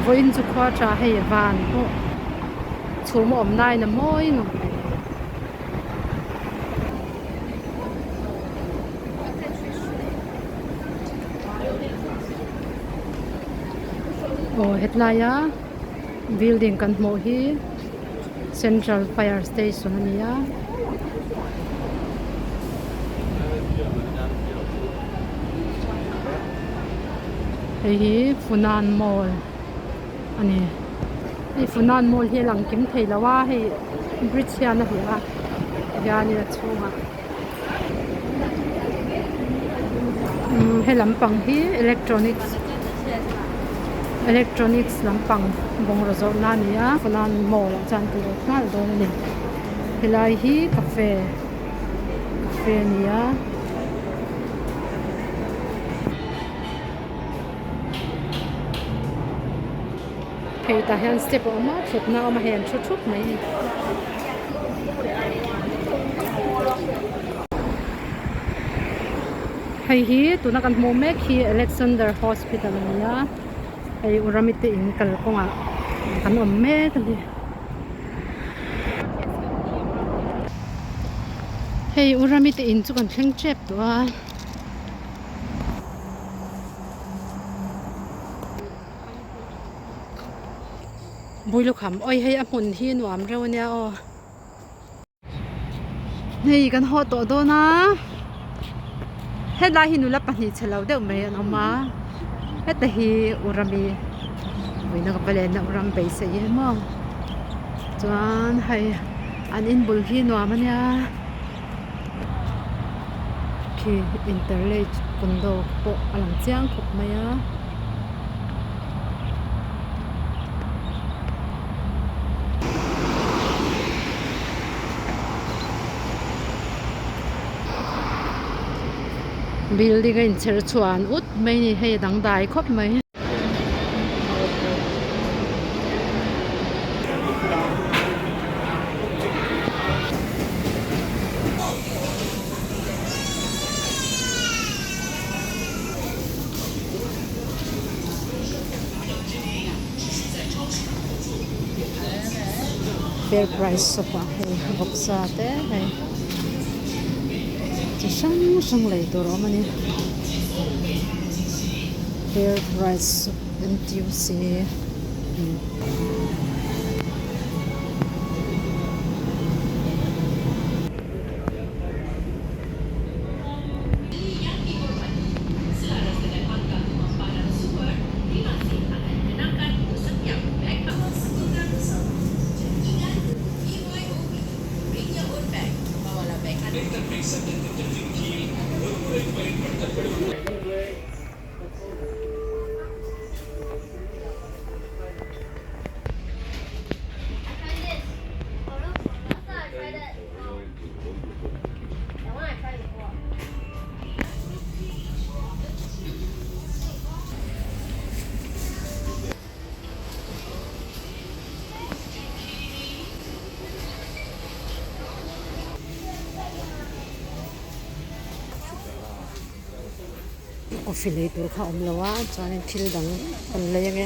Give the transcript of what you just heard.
Vawiin chu khua tha hei van pawh chhum a awm nain a mawi ngawt mai. Aw hetlaia building kan hmuh hi central fire station a ni a. Hei hi Funan mall a ni hei Funan mall hi a lang kim thei lo a hei bridge hian a hliah a tihianin a chhungah umm he lampang hi electronics electronics lampang bungraw zawrhna a ni a Funan mall ah chuan kan lut nghal dawn a ni helai hi cafe cafe a ni a. Hei tah hian step a awm a thutna a awm a hei an thu thup mai a ni. Hei hi tuna kan hmuh mek hi Alexander Hospital a ni a hei u Rami te in kalkawngah kan awm mek a ni. Hei u Rami te in chu kan thleng tep tawh a. Builukham awi hei a hmun hi nuam reuh ania aw. Hei kan haw tawh dawn a helai hi nula pahnih chhe lo deuh mai an awm a heta hi u Rami vawiina ka va lenna u Ram beisei hi maw chuan hei an inbul hi nuam ania. Khi interlake condo pawh a lang chiang khawp mai a. Building a inchher chhuan ut mai a ni hei a dangdai khawp mai. Fair price shop ah hei vawksa te hei chi hrang hrang lei tur a awm a ni fair price shop N T U C. Coffee lei tur kha a awm lo a chuanin thil dang kan lei ange.